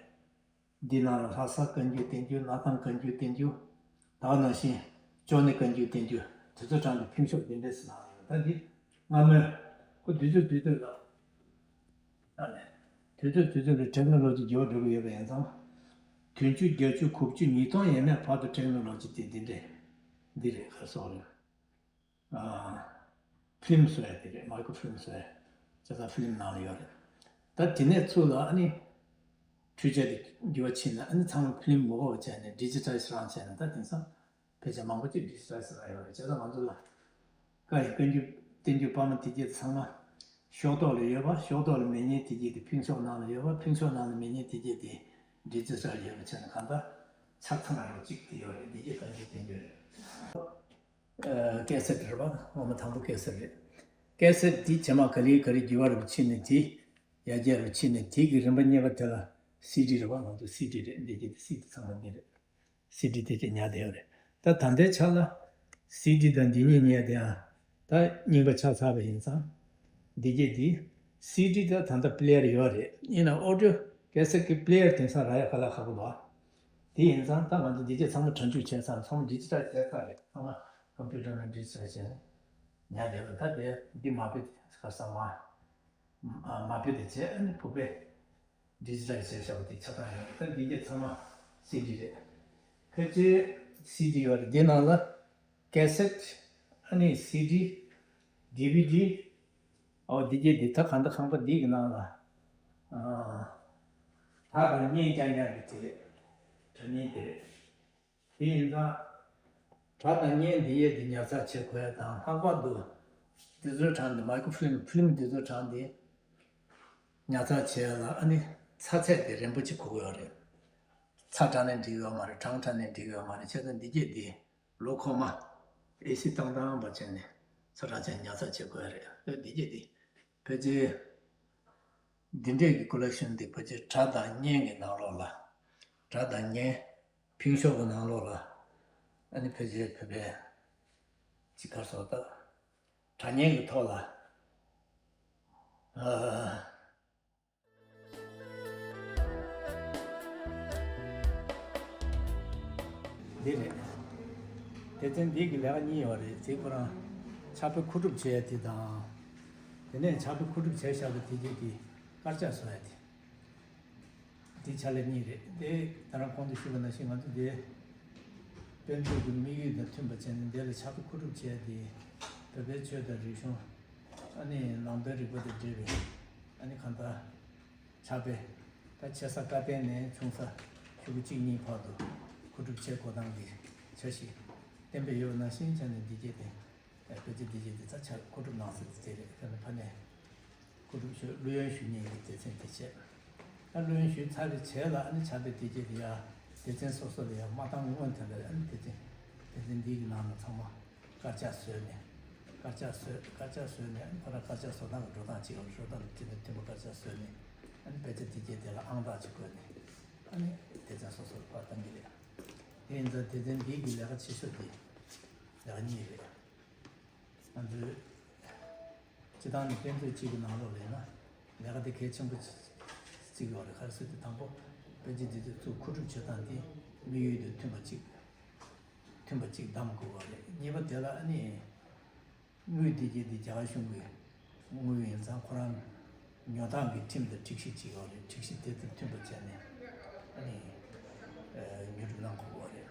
འདི་ནང་ལ་ལྷ་ས་བཀའ་འགྱུར་བསྟན་འགྱུར། སྣར་ཐང་བཀའ་འགྱུར་བསྟན་འགྱུར། ད་ག་ནང་བཞིན་ཅོ་ནེ་བཀའ་འགྱུར་བསྟན་འགྱུར། དེ་ཚོ་གྲས་ཀྱི་ཕིང་ཤོག་འདི་འདྲས་སུ་ནང་ཡོད། ད་འདི་སྔ་མོའི་ཁོ་དུས་ཚོད་དུས་ཚོད་ལ་ཨ་ནི་དུས་ཚོད་དུས་ཚོད་ལ་ཊེག་ནོ་ལོ་ཇི་འགྱུར་བ་འགྲོ་གི་ཡོད་པ་ཡིན་ཙང་། བདུན་ཅུ་བརྒྱད་ཅུ་དགུ་བཅུ་ཉིས་སྟོང་ཡས་མས་བར་དུ་ཊེག་ནོ་ལོ་ཇི་དེ་འདི་འདྲས་འདི་རེད། ག་སོགས་རེད། ཨ་ཕི་ལིམ་བཟོ་ཡ་དེ་རེད། མའི་ཀོ་ཕི་ལིམ་བཟོ་ཡ་ཅེས་ད་ཕི་ལིམ་ནང་ལ་ཡོད་རེད། ད་དེ་ནས་ཚུར་ལ་ཨ་ནི་འཕྲུལ་ཆས་དེ་འགྱུར་བ་ཕྱིན་ནས་ཨ་ནི་ཚང་མ་ཕི་ལིམ་མི་དགོས་པ་བྱས་ནས་ཌི་ཇི་ཊའི་ཛེ་རང་བྱས་ནས། ད་དེང་སང་ཕལ་ཆེར་མང་པོ་ཅིག་ཌི་ཇི་ཊའི་ཛེ་རང་ཡོད་རེད། བྱས་ཙང་ང་ཚོ་ལ་བཀའ་ཡི་བཀའ་འགྱུར་བསྟན་འགྱུར་པར་མ་དེ་གྱད་ཚང་མ་ཤོག་ཐོག་ལ་ཡོད་པ། ཤོག་ཐོག་ལ་མེད་མཁན་དེ་གྱད་དེ་ཕིང་ཤོག་ནང་ལ་ཡོད་པ། ཕིང་ཤོག་ནང་ལ་མེད་མཁན་དེ་གྱད་དེ་ཌི་ཇི་ཊའི་ཛེ་ཡོད་པ་བྱས་ནས་གང་ལྟར་ཆ་ཚང་ཡོད་གཅིག་དེ་ཡོད་རེད། འདི་གྱད་བཀའ་འགྱུར་བསྟན་འགྱུར་རེད། ཨ་ཀེ་སེཊ་རེད་པ། ངོ་མ་དང་པོ་ཀེ་སེཊ་རེད། ཀེ་སེཊ་འདི་རྗེས་མ་ག་ལེ་ག་ལེ་འགྱུར་བ་རེ་ཕྱིན་ནས་དེ་ཡར་རྒྱས་རེ་ཕྱིན་ནས་དེ་གི་རིམ་པ་གཉིས་པ་དེ་ལ་སི་ཌི་རེད་པ། ང་ཚོ་སི་ཌི་རེད། འདི་གྱད་དེ་སི་ཌི་ཚང་མ་འདི་རེད། སི་ཌི་དེ་གྱད་ཉར་བསྡད་ཡོད་རེད། ད་ད་ལྟའི་ཆ་ལ་སི་ཌི་དང་འདི་གཉིས་ཉར་དེའང་ད་རྙིང་པ་ཆགས་ཚར་བ་ཡིན་ཙང་། འདི་གྱད་འདི་སི་ཌི་ད་ད་ལྟ་པི་ལེ་ཡར་ཡོད་རེད། ཡིན་ནའང་ཨོ་ཌི་ཡོ་ཀེ་སེཊ་ཀྱི་པི་ལེ་ཡར་དེང་སང་རག་ཡ་དཀའ་ལས་ཁག་པོ་འདུག་ཨ། དེ་ཡིན་ཙང་ད་ང་ཚོ་འདི་གྱད་ཚང་མ་སྒྲ་འཇུག་བྱས་ཚར། ཚང་མ་ཌི་ཇི་ཊའི་ཛེ་བྱས་ཚར་རེད། ཚང་མ་ཀམ་པུ་ཊར་ནང་ཌི་ཇི་ཊའི་ཛེ་བྱས་ནས་ཉར་བསྡད་ཡོད་རེད། ད་དེ་འདི་མ་དཔེ་ཁ་སང་མ་མ་དཔེ་དེ་བྱས། ཨ་ནི་ཕུག་པའི་ཌི་ཇི་ཊའི་ཛེ་བྱས་བཞག་པ་དེ་ཆ་ཚང་ཡོད་རེད། ད་འདི་གྱད་ཚང་མ་སི་ཌི་རེད། ཕལ་ཆེར་སི་ཌི་ཡོད་རེད། འདི་ནང་ལ་ཀེ་སེཊ། ཨ་ནི་སི་ཌི། ཌི་བི་ཌི། ཨོ་འདི་གྱད་འདི་ད་གང་ལྟར་ཁང་པ་འདི་གི་ནང་ལ་ཨ་ དང་བརྙན་རྐྱང་རྐྱང་གི་དེ་རེད། དྲ་བརྙན་དེ་རེད། དེ་ཡིན་ཙང་། དྲ་དང་བརྙན་འདི་ཡས་དེ་ཉར་ཚགས་བྱེད་དགོས་དང་། ལྷག་པར་དུ་འདི་ཚོའི་གྲངས་འདི། མའི་ཀོ་ཕི་ལིམ་ཕི་ལིམ་འདི་ཚོའི་གྲངས་འདི་ཉར་ཚགས་བྱེད་ཡ་ལ་ཨ་ནི་ཚ་ཚད་དེ་རན་པོ་ཅིག་དགོས་ཀྱི་ཡོད་རེད། ཚ་དྲགས་ནས་འགྲིག་ཡོད་མ་རེད། གྲང་དྲགས་ནས་འགྲིག་ཡོད་མ་རེད། བྱས་ཙང་འདི་གྱད་འདི་ལོ་འཁོར་མ་ཨེ་སི་བཏང་བཏང་བ་བྱས་ནས་ཚ་གྲང་བྱས་ཉར་ཚགས་བྱེད་དགོས་རེད། འདི་གྱད་འདི་ཕལ་ཆེར་འདི་འདྲས་ཀྱི་ཀོ་ལེག་ཤན་འདི་ཕལ་ཆེར་དྲ་དང་བརྙན་གྱི་ནང་ལོགས་ལ། དྲ་དང་བརྙན་ཕིང་ཤོག་གི་ནང་ལོགས་ལ་ཨ་ནི་ཕལ་ཆེར་བོད་པའི་ཅིག་གར་སོགས་དང་དྲ་བརྙན་གྱི་ཐོག་ལ། ཨ། འདི་རེད། སྡེ་ཚན་འདི་གི་ལས་ཀ་གཉིས་ཡོད་རེད། དེ་ཁོ་རང་ཕྱག་དཔེ་མཁོ་སྒྲུབ་བྱེད་ཡ་དེ་དང་། དེ་ནས་ཕྱག་དཔེ་མཁོ་སྒྲུབ་བྱས་བཞག་པ་དེ་གྱད་དེ་དཀར་ཆག་བཟོ་ཡ་དེ། འདི་ཕྱག་ལས་གཉིས་རེད། དེ་ད་རང་གོང་དུ་ཞུས་པ་ནང་བཞིན་ང་ཚོ་འདི་དཔེ་མཛོད་ཀྱི་དམིགས་ཡུལ་དང་མཐུན་པ་བྱས་ནས་འདི་ལ་ཕྱག་དཔེ་མཁོ་སྒྲུབ་བྱས་ཏེ། བོད་པའི་ཆོས་དང་རིག་གཞུང་། ཨ་ནི་ནང་དོན་རིག་པ་དང་འབྲེལ་བའི་ཨ་ནི་གང་ལྟར་ཕྱག་དཔེ། ད་ཆེ་ས་བཀའ་བསྟན་ནས་ཆུང་ས་ཤོག་གུ་གཅིག་གཉིས་བར་དུ་མཁོ་སྒྲུབ་བྱེད་དགོས་སྟངས་ཀྱི་འཆར་གཞི་གཏན་འབེབས་ཡོད་པ་ནང་བཞིན་བྱས་ནས་འདི་གྱད་དེ། ཨ། དཔེ་ཆ་འདི་གྱད་དེ་ད་ཆ་མཁོ་སྒྲུབ་གནང་ས་དེ་རེད། ཁྱོད་ནི་ཕ་ནས་མཁོ་སྒྲུབ་ཞུ། བླུ་ཡོན་ཞུ་མཁན་གྱི་སྡེ་ཚན་དེ་བྱས། ད་བླུ་ཡོན་ཞུས་ཚར་བའི་རྗེས་ལ་ཨ་ནི་ཕྱག་དཔེ་འདི་གྱད་དེ་ཡ་སྡེ་ཚན་སོ་སོ་ལ་ཡ་མ་བཏང་སྔོན་དེ་ལ་ཨ་ནི་སྡེ་ཚན་སྡེ་ཚན་འདི་གི་ནང་ལ་ཚང་མ་དཀར་ཆག་བཟོས་ནས། དཀར་ཆག་བཟོས། དཀར་ཆག་བཟོས་ནས་ཨ་ནི་ཁོ་རང་དཀར་ཆག་བཟོ་སྟངས་ཀྱི་འགྲོ་སྟངས་གཅིག་ཡོད་རེད། འགྲོ་སྟངས་དེ་དང་མཐུན་པ་དཀར་ཆག་བཟོས་ནས་ཨ་ནི་དཔེ་ཆ་འདི་གྱད་དེ་ལ་ཨང་རྟགས་ཅིག་བཀོད་ནས་ཨ་ནི་སྡེ་ཚན་སོ་སོ་ལ་ཕར་བཏང་གི་རེད། དེ་ཡིན་ཙང་སྡེ་ཚན་འདི་གི་ལས་ཀ་ཆེ་ཤོས་དེ་ལས་ཀ་གཉིས་རེད། ང་ཚོས་སྤྱིར་བཏང་ནས་དཔེ་མཛོད་གཅིག་གི་ནང་ལོགས་ལ་ཡིན་ན་ལས་ཀ་དེ་གལ་ཆེན་པོ་གཅིག་ཡོད་རེད། ག་རེ་ཟེར་དུས་དང་པོ་དཔེ་ཆ་འདི་ཚོ་ཚུར་མཁོ་སྒྲུབ་བྱེད་སྟངས་དེ་དམིགས་ཡུལ་དང་མཐུན་པ་གཅིག་མཐུན་པ་གཅིག་གདམ་དགོས་པ་རེད། གཉིས་པ་དེ་ལ་ཨ་ནི་དངུལ་འདི་གྱད་དེ་རྒྱ་གར་གཞུང་གི་དངུལ་ཡིན་ཙང་ཁོ་རང་ཉོ་སྟངས་ཀྱི་ཁྲིམས་དང་སྒྲིག་གཞི་གཅིག་ཡོད་རེད། སྒྲིག་གཞི་དེ་དང་མཐུན་པ་བྱས་ནས་ཨ་ནི་ཨ་ཉོ་སྒྲུབ་གནང་དགོས་པ་རེད།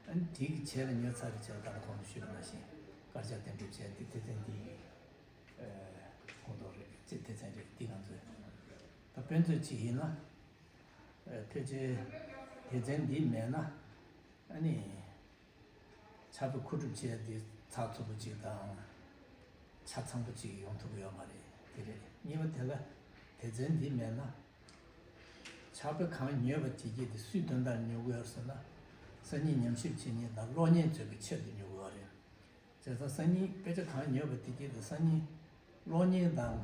ཨ་ནི་དེ་གི་རྗེས་ལ་ཉོས་ཚར་བའི་རྗེས་ལ་ད་ལྟ་གོང་དུ་ཞུས་པ་ནང་བཞིན་དཀར་ཆག་གཏན་འབེབས་བྱས་ཏེ་སྡེ་ཚན་འདི་ཡི་ཨ་ཁོངས་གཏོགས་རེད། སྤྱིར་སྡེ་ཚན་རེད། འདི་ང་ཚོའི་ད་དཔེ་མཛོད་ཅིག་ཡིན་ན་ཨ་ཕལ་ཆེར་སྡེ་ཚན་འདི་མེད་ན་ཨ་ནི་ཕྱག་དཔེ་མཁོ་སྒྲུབ་བྱེད་ཡ་འདི་ཚགས་ཚུད་པོ་ཅིག་དང་ཆ་ཚང་པོ་ཅིག་ཡོང་ཐུབ་ཀྱི་ཡོད་མ་རེད། དེ་རེད། གཉིས་པ་དེ་ལ་སྡེ་ཚན་འདི་མེད་ན། ཕྱག་དཔེ་གང་ཉོས་པ་དེ་གྱད་དེ་སུའི་དོན་དག་ཉོ་གི་ཡོད་ཟེར་ན། སང་ཉིན་ཉམས་ཞིབ་བྱེད་མཁན་དང་གློག་བརྙན་བཟོ་བའི་ཆེད་དུ་ཉོ་གི་ཡོད་རེད། བྱས་ཙང་སང་ཉིན་དཔེ་ཆ་གང་ཉོས་པ་དེ་གྱད་དེ་སང་ཉིན་གློག་བརྙན་དང་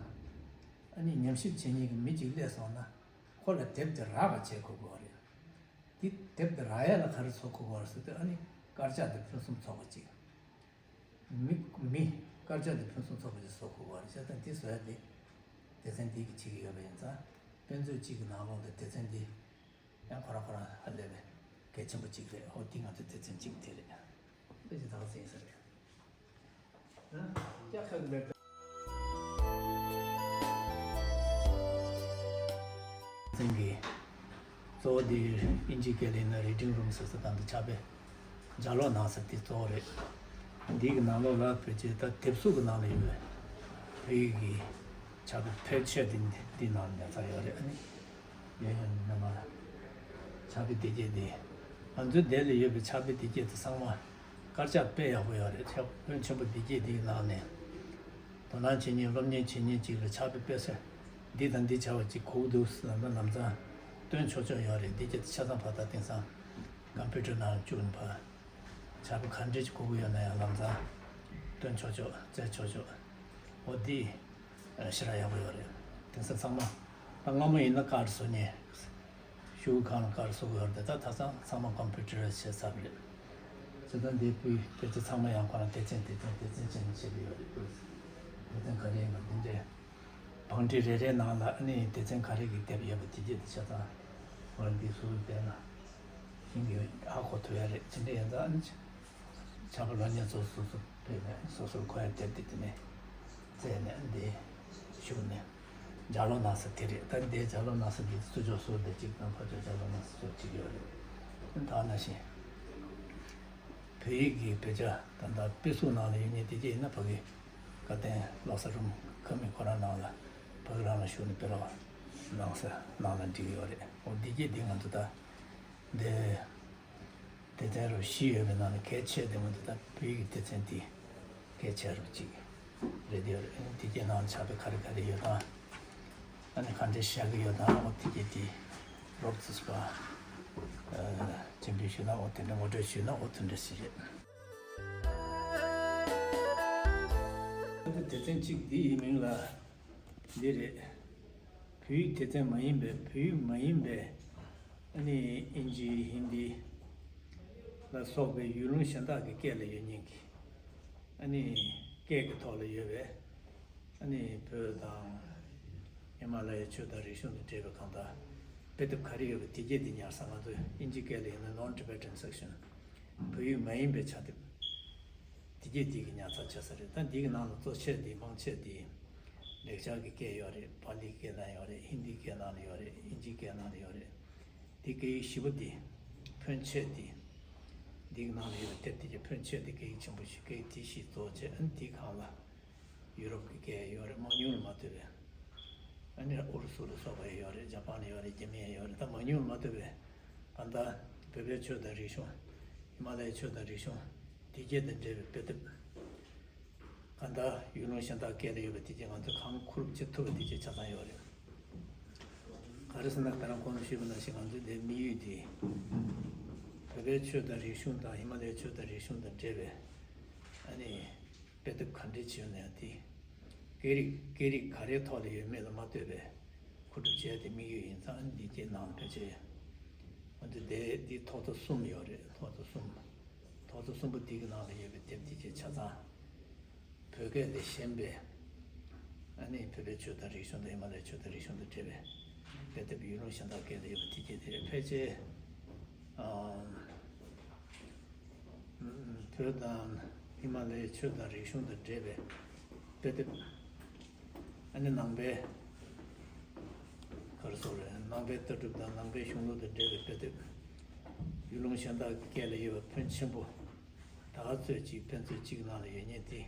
ཨ་ནི་ཉམས་ཞིབ་བྱེད་མཁན་གྱི་མི་གཅིག་སླེབས་སོང་ན་ཁོ་ལ་དེབ་དེ་རག་པ་བྱེད་དགོས་ཀྱི་ཡོད་རེད། དེ་དེབ་དེ་རག་ཡ་ལ་ག་རེ་བཟོ་དགོས་ཀྱི་ཡོད་རེད་ཟེར་དུས་ཨ་ནི་དཀར་ཆག་དེ་ཕུན་སུམ་ཚོགས་པ་ཅིག་མི་མི་དཀར་ཆག་དེ་ཕུན་སུམ་ཚོགས་པ་ཅིག་བཟོ་དགོས་ཀྱི་ཡོད་རེད། བྱས་ཙང་དེ་བཟོ་ཡ་དེ་སྡེ་ཚན་འདི་གིས་བྱེད་ཀྱི་ཡོད་པ་ཡིན་ཙང་དཔེ་མཛོད་གཅིག་གི་ནང་ལོགས་ལ་སྡེ་ཚན་འདི་ཡང་ཁོ་རང་ཁོ་རང་ཧ་ལས་པའི་གལ་ཆེན་པོ་གཅིག་རེད། འོ་འདི་ང་ཚོའི་སྡེ་ཚན་གཅིག་དེ་རེད། དཔེ་ཆ་ད་ག་ཚོད་ཡིན་ས་རེད། ཨ། ཀྱག་ཁག་མེད། ཚན་གྱི་གཙོ་བོ་འདི་ཨིན་ཇི་སྐད་ལ་ཡིན་ན་reading room ཟེར་ས་དང་འདི་ཕྱག་དཔེ་ལྗགས་ཀློག་གནང་ས་འདི་གཙོ་བོ་རེད། འདི་གི་ནང་ལོགས་ལ་ཕལ་ཆེར་ད་དེབ་གཟུགས་ཀྱི་ནང་ལ་ཡོད་པའི་བོད་ཡིག་གི་ཕྱག་དཔེ་ཕལ་ཆེར་འདི་འདི་ནང་ལ་ཉར་ཚགས་ཡོད་རེད། ཨ་ནི་ཡོད་ཡོད་ནི་མ་ཕྱག་དཔེ་དེ་གྱད་འདི་ང་ཚོའི་འདི་ལ་ཡོད་པའི་ཕྱག་དཔེ་དེ་གྱད་དེ་ཚང་མ་དཀར་ཆག་དཔེ་ཡག་པོ་ཡོད་རེད། ཕྱག་དཔེ་ཆེན་པོ་འདི་གྱད་འདིའི་ནང་ནས་དོ་སྣང་བྱེད་མཁན་སློབ་གཉེར་བྱེད་མཁན་ཅིག་ལ་ཕྱག་དཔེ་དཔེ་སྲིད་འདི་དང་འདི་བྱ་བ་ཅིག་གོ་གི་འདུག་ཟེར་ན་ལམ་སང་སྟོན་ཆོག་ཆོག་ཡོད་རེད། འདི་གྱད་ཆ་ཚང་བར་ཐག་དེང་སང་ཀམ་པུ་ཊར་ནང་བཅུག་ནས་ཕར་ཕྱག་དཔེ་ག་འདྲས་ཅིག་གོ་གི་ཡོད་ན་ཡང་ལམ་སང་སྟོན་ཆོག་ཆོག་བཙལ་ཆོག་ཆོག་འོ་འདི་ཞེ་དྲག་ཡག་པོ་ཡོད་རེད། དེང་སང་ཚང་མ་ད་སྔ་མོ་ཡིན་ན་ཀར་བཟོ་མཁན། ཤོག་གུ་སྒང་ལ་ཀར་བཟོ་གི་ཡོད་རེད། ད་ད་ཆ་ཚང་མ་ཀམ་པུ་ཊར་བྱས་ཚར་བ་རེད། བྱས་ཙང་འདི་སྤུས་དཔེ་ཆ་ཚང་མ་ཡང་ཁོ་རང་སྡེ་ཚན་སྡེ་ཚན་སྡེ་ཚན་བྱས་ནས་བྱས་པ་ཡོད་རེད། སྡེ་ཚན་ག་རེ་ཡིན་པ་འདི་འདྲའི་བང་སྒྲིག་རེ་རེའི་ནང་ལ་ཨ་ནི་སྡེ་ཚན་ག་རེ་གི་དེབ་ཡོད་པ་དེ་གྱད་དེ་ཆ་ཚང་ཁོ་རང་འདི་སུ་བལྟས་ན་ཤིང་གི་ཨ་གོ་ཐུབ་ཡ་རེད། དེ་འདྲ་ཡིན་ཙང་ཨ་ནི་ཕྱག་དཔེ་སློབ་གཉེར་ཚོ་སོ་སོ་ཕེབས་ནས་སོ་སོར་གོ་ཡ་དེབ་དེ་དེ་ནས་བཙལ་ནས་འདི་ཞུགས་ནས་ལྗགས་ཀློག་གནང་ས་དེ་རེད། ད་འདི་ལྗགས་ཀློག་གནང་ས་འདི་ཚུར་ཕྱོགས་སུ་བསྡད་ཅིག་དང་ཕར་ཕྱོགས་ལྗགས་ཀློག་གནང་ས་ཕྱོགས་གཅིག་ཡོད་རེད། ད་ནང་བཞིན་བོད་ཡིག་གི་དཔེ་ཆ་ད་ལྟ་དཔེ་གཟུགས་ནང་ལ་ཡོད་མཁན་དེ་གྱད་ཡིན་ན་ཕ་གི་བཀའ་བསྟན་བློ་གསར་རུམ་ཁ་མི་ཁོ་རང་ནང་ལ་ཕ་གི་རང་ལ་ཞུགས་ནས་དཔེ་ཀློག་ ནང་ས་ནང་ལ་འགྲིག་ཡོད་རེད། འོ་འདི་གྱད་འདི་ང་ཚོ་ད་འདི་སྡེ་ཚན་རུ་བཞི་ཡོད་པའི་ནང་ནས་གལ་ཆེ་དེ་ང་ཚོ་ད་བོད་ཡིག་སྡེ་ཚན་འདི་གལ་ཆེ་རུ་གཅིག་རེད་ཡོད་རེད། འདི་གྱད་ནང་ཆགས་པའི་ག་རེ་ག་རེ་ཡོད་དང་། ཨ་ནི་ག་འདྲས་བཞག་གི་ཡོད་དང་། འོ་དེ་གྱད་དེ་རོབ་ཙམ་པ་སྤྱན་འབུལ་ཞུས་ན། འོ་དེ་འདྲ་ངོ་སྤྲོད་ཞུས་ན། འོ་དེ་འདྲ་ཞིག་རེད། ཨ་ནི་སྡེ་ཚན་གཅིག་འདི་ཡི་མིང་ལ་འདི་རེད། བོད་ཡིག་སྡེ་ཚན་མ་ཡིན་པའི། བོད་ཡིག་མ་ཡིན་པའི་ཨ་ནི་ཨིན་ཇི་ཧིན་དི་ལ་སོགས་པའི་ཡུལ་ལུང་གཞན་དག་གི་སྐད་ལ་ཡོད་མཁན་གྱི་ཨ་ནི་སྐད་ཀྱི་ཐོག་ལ་ཡོད་པའི་ཨ་ནི་བོད་དང་ཧི་མ་ལ་ཡའི་ཆོས་དང་རིག་གཞུང་དང་འབྲེལ་བའི་གང་ལྟར་དཔེ་དེབ་ག་རེ་ཡོད་པ་དེ་གྱད་དེ་ཉར་ས། ང་ཚོས་ཨིན་ཇི་སྐད་ལ་ཡིན་ན་Non-Tibetan Section། བོད་ཡིག་མ་ཡིན་པའི་ཕྱག་དེབ་དེ་གྱད་དེ་གི་ཉར་ཚགས་བྱས་ས་རེད། ད་འདི་གི་ནང་ལ་གཙོ་ཆེ་དེ་མང་ཆེ་དེ་ལེགས་སྦྱར་གྱི་སྐད་ཡོད་རེད། པཱ་ལིའི་སྐད་ནང་ཡོད་རེད། ཧིན་དིའི་སྐད་ནང་ལ་ཡོད་རེད། ཨིན་ཇིའི་སྐད་ནང་ལ་ཡོད་རེད། དེ་སྐད་ཡིག་བཞི་པོ་དེ་ཕོན་ཆེ་དེ། འདི་གི་ནང་ལ་ཡོད་པའི་དེབ་དེ་གྱད་ཕོན་ཆེ་དེ་སྐད་ཡིག་ཆེན་པོ་བཞི། སྐད་ཡིག་དེ་བཞི་གཙོ་བོ་བྱས། ཨ་ནི་དེའི་སྒང་ལ་ཡུ་རོབ་ཀྱི་སྐད་ཡོད་རེད། མང་ཉུང་ལ་མ་ལྟོས་པའི། ཨ་ནི་ཨུ་རུ་སུ་ལ་སོགས་པ་ཡོད་རེད། ཇ་པཱན་ལ་ཡོད་རེད། རྒྱ་མི་ཡང་ཡོད་རེད། ད་མང་ཉུང་ལ་མ་ལྟོས་པའི་གང་ལྟར་བོད་པའི་ཆོས་དང་རིག་གཞུང་། ཧི་མ་ལ་ཡའི་ཆོས་དང་རིག་གཞུང་དེ་གྱད་དང་འབྲེལ་བའི་དཔེ་དེབ། གང་ལྟར་ཡུལ་ལུང་གཞན་དག་སྐད་ལ་ཡོད་པ་དེ་གྱད་ང་ཚོས་གང་ཁུར་བྱེད་ཐུབ་པ་དེ་གྱད་ཆ་ཚང་ཡོད་རེད། ག་རེ་ཟེར་ན། ད་རང་གོང་དུ་ཞུས་པ་ནང་བཞིན་ང་ཚོའི་འདིའི་དམིགས་ཡུལ་དེ་བོད་པའི་ཆོས་དང་རིག་གཞུང་དང་ཧི་མ་ལ་ཡའི་ཆོས་དང་རིག་གཞུང་དང་འབྲེལ་བའི་ཨ་ནི་དཔེ་དེབ་ག་འདྲས་ཅིག་ཡོད་ན་ཡང་དེ་སྐད་རིགས་སྐད་རིགས་ག་རེའི་ཐོག་ལ་ཡོད་མེད་ལ་མ་ལྟོས་པའི་མཁོ་སྒྲུབ་བྱས་ཏེ་དམིགས་ཡུལ་ཡིན་ཙང་། འདི་གྱད་ནང་ཕལ་ཆེར་ང་ཚོ་དེ་འདི་ཐོག་རྩེག་གསུམ་ཡོད་རེད། ཐོག་རྩེག་གསུམ། ཐོག་རྩེག་གསུམ་པོ་འདི་གི་ནང་ལ་ཡོད་པའི་དེབ་འདི་གྱད་ཆ་ཚང་བོད་སྐད་ལས་གཞན་པའི་ཨ་ནི་བོད་པའི་ཆོས་དང་རིག་གཞུང་དང་ཧི་མ་ལ་ཡའི་ཆོས་དང་རིག་གཞུང་དང་འབྲེལ་བའི་དཔེ་དེབ། ཡུལ་ལུང་གཞན་དག་སྐད་ལ་ཡོད་པ་དེ་གྱད་དེ་རེད། ཕལ་ཆེར་ཨ་བོད་དང་ཧི་མ་ལ་ཡའི་ཆོས་དང་རིག་གཞུང་དང་འབྲེལ་བའི་དཔེ་དེབ། ཨ་ནི་ནང་པའི་ག་རེ་ཟེར་དགོས་རེད། ནང་པའི་ལྟ་གྲུབ་དང་ནང་པའི་གཞུང་ལུགས་དང་འབྲེལ་བའི་དཔེ་དེབ། ཡུལ་ལུང་གཞན་དག་གི་སྐད་ལ་ཡོད་པ་ཕོན་ཆེན་པོ། ད་ག་ཚོད་ཅིག་ཕན་ཚུན་གཅིག་ནང་ལ་ཡོད་མཁན་དེ་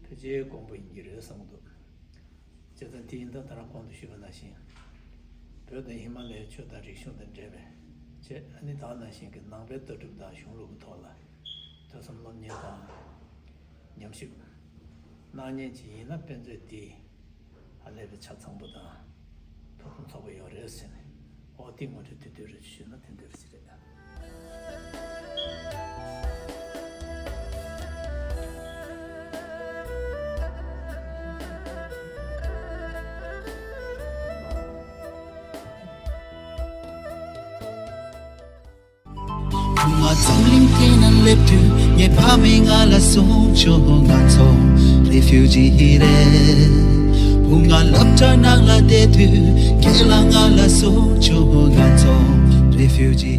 ཕལ་ཆེར་དཀོན་པོ་ཡིན་གྱི་རེད་བསམ་གྱི་འདུག་བྱས་ཙང་དེ་ཡིན་ད་ད་རང་གོང་དུ་ཞུས་པ་ནང་བཞིན་བོད་དང་ཧི་མ་ལ་ཡའི་ཆོས་དང་རིག་གཞུང་དང་འབྲེལ་བའི་བྱས། ཨ་ནི་ད་ག་ནང་བཞིན་གྱི་ནང་པའི་ལྟ་གྲུབ་དང་གཞུང་ལུགས་ཀྱི་ཐོག་ལ་ཐོས་བསམ་སློབ་གཉེར་དང་ཉམས་ཞིབ་གནང་མཁན་ཅིག་ཡིན་ན་དཔེ་མཛོད་འདི་ཧ་ལས་པའི་ཆ་ཚང་པོ་དང་ཕུན་སུམ་ཚོགས་པོ་ཡོད་རེད་ཟེར་ནས། འོ་དེ་ངོ་སྤྲོད་དེ་དུས་རེ་ཞུས་ན་དེ་འདྲ་ཞིག་རེད། ཁོང་མ་འཛམ་གླིང་སྟེང་ན་སླེབས་དུས། ངའི་ཕ་མས་ང་ལ་གསུངས་བྱུང་། ང་ཚོ་རེ་ཕིའུ་ཇི་རེད། བུ་ང་སློབ་གྲྭ་ནང་ལ་བསྡད་དུས། ཁྱེད་ལ་ང་ལ་གསུངས་བྱུང་། ང་ཚོ་རེ་ཕིའུ་ཇི།